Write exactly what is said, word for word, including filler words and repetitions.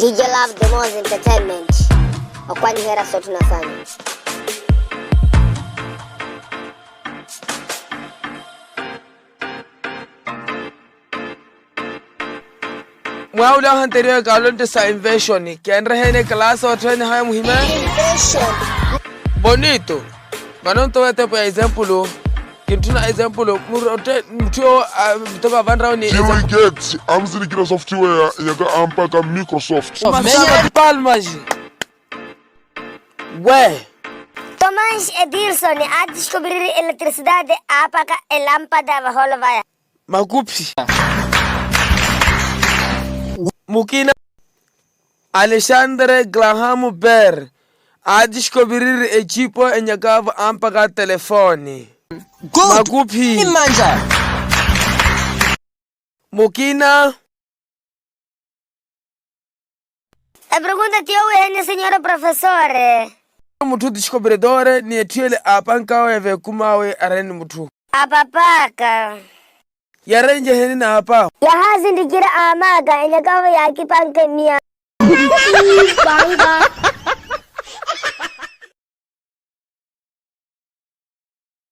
Ija love the most entertainment. Okwaniherya sotthu nasanya. Mwaawula ohanteriwa ekaalontte sa invention kenrehene kalasa otthene haya muhime. Bonito. Vano nto wetepo ya example. Kintthuna example mutthi owo muttopa vanrawo ni example. Gates amzinikira software nyaka ampaka microsoft. Palmas. We. Tomás edilson aatixkoviriri elettricidade aapaka elampada vaholo vaya. Makuphi. Mukina. Alexandre graham ber aatixkoviriri ecipo enyakavo ampaka telefoni. Makuphi. Mukina. Epregunta tiyo wiheni senyora profesore. Mutthu tixikopiretore ni etthiyele aapankawe vekumaawe areni mutthu. Apapaka. Yarenjeheni n'apa. Yahasinrikira aamaka enyakavo yaakipanke miya. Panga.